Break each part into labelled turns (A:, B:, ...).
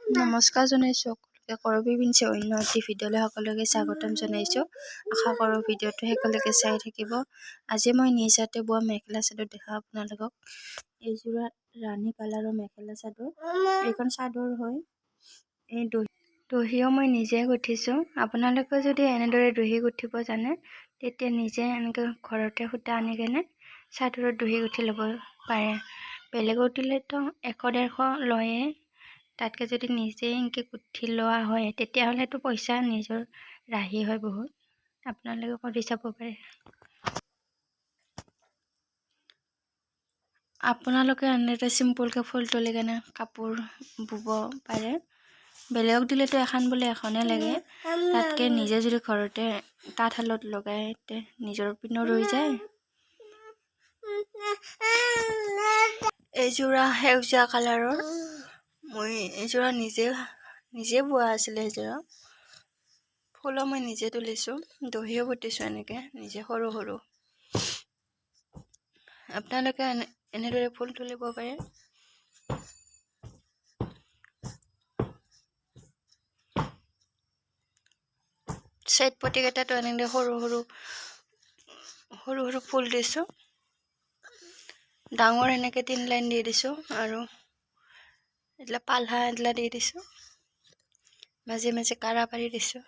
A: নমস্কাৰ জনাইছোঁ সকলোকে। কৰবী পিঞ্চে অন্য এটি ভিডিঅ'লৈ সকলোকে স্বাগতম জনাইছোঁ। আশা কৰোঁ ভিডিঅ'টো সকলোকে চাই থাকিব। আজি মই নিজ হাতে বোৱা মেখেলা চাদৰ দেখাওঁ আপোনালোকক। এইযোৰা ৰাণী কালাৰৰ মেখেলা চাদৰ, এইখন চাদৰ হয়। এই দহিও মই নিজে গুঠিছোঁ। আপোনালোকে যদি এনেদৰে দহি গুঠিব জানে, তেতিয়া নিজে এনেকৈ ঘৰতে সূতা আনি কেনে চাদৰত দহি গুঠি ল'ব পাৰে। বেলেগক দিলেতো 100-150 লয়ে। তাতকৈ যদি নিজে এনেকৈ গুঠি লোৱা হয়, তেতিয়াহ'লেতো পইচা নিজৰ ৰাহি হয় বহুত। আপোনালোকে কৰি চাব পাৰে। আপোনালোকে এনেদৰে চিম্পুলকৈ ফুল তুলি কেনে কাপোৰ বব পাৰে। বেলেগক দিলেতো এখন বোলে এখনেই লাগে। তাতকৈ নিজে যদি ঘৰতে তাঁতশালত লগাই, তে নিজৰ পিনো ৰৈ যায়। এইযোৰা সেউজীয়া কালাৰৰ, মই এইযোৰা নিজে নিজে বোৱা আছিলে। এইযোৰা ফুলো মই নিজে তুলিছোঁ, দহিও বটিছোঁ এনেকৈ নিজে সৰু সৰু। আপোনালোকে এনেদৰে ফুল তুলিব পাৰে। চাইড পটিকেইটাতো এনেদৰে সৰু সৰু সৰু সৰু ফুল দিছোঁ। ডাঙৰ এনেকৈ তিনি লাইন দি দিছোঁ আৰু এইবিলাক পালহা এইবিলাক দি দিছোঁ, মাজে মাজে কাৰা পাৰি দিছোঁ।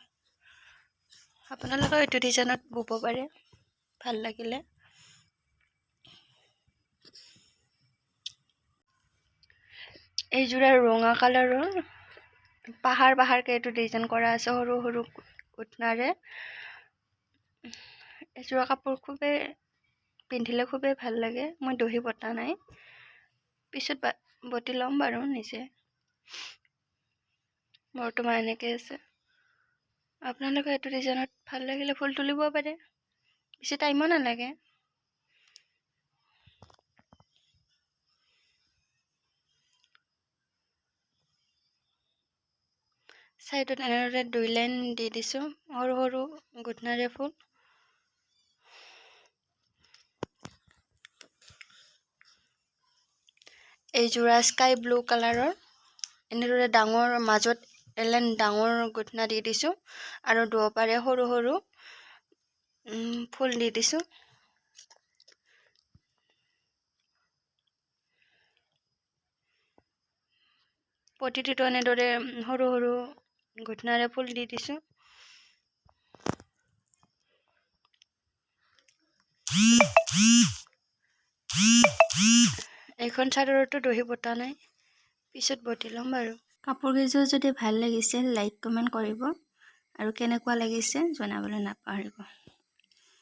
A: আপোনালোকেও এইটো ডিজাইনত বব পাৰে ভাল লাগিলে। এইযোৰা ৰঙা কালাৰৰ পাহাৰ পাহাৰকৈ এইটো ডিজাইন কৰা আছে সৰু সৰু গুঠনাৰে। এইযোৰা কাপোৰ খুবেই পিন্ধিলে খুবেই ভাল লাগে। মই দহি বটা নাই, পিছত বটি ল'ম বাৰু নিজে। বৰ্তমান এনেকৈ আছে। আপোনালোকে এইটো ডিজাইনত ভাল লাগিলে ফুল তুলিব পাৰে, বেছি টাইমো নালাগে। চাইডত এনেদৰে দুই লাইন দি দিছোঁ সৰু সৰু গুঠনাৰে ফুল। এইযোৰা স্কাই ব্লু কালাৰৰ, এনেদৰে ডাঙৰ মাজত এলাইন ডাঙৰ গুঠনা দি দিছোঁ আৰু দুয়োপাৰে সৰু সৰু ফুল দি দিছোঁ। প্ৰতিটোতো এনেদৰে সৰু সৰু গুঠনাৰে ফুল দি দিছোঁ। এইখন চাদৰতো দহি বটা নাই, পিছত বটি ল'ম বাৰু। কাপোৰকেইযোৰ যদি ভাল লাগিছে, লাইক কমেণ্ট কৰিব আৰু কেনেকুৱা লাগিছে জনাবলৈ নাপাহৰিব।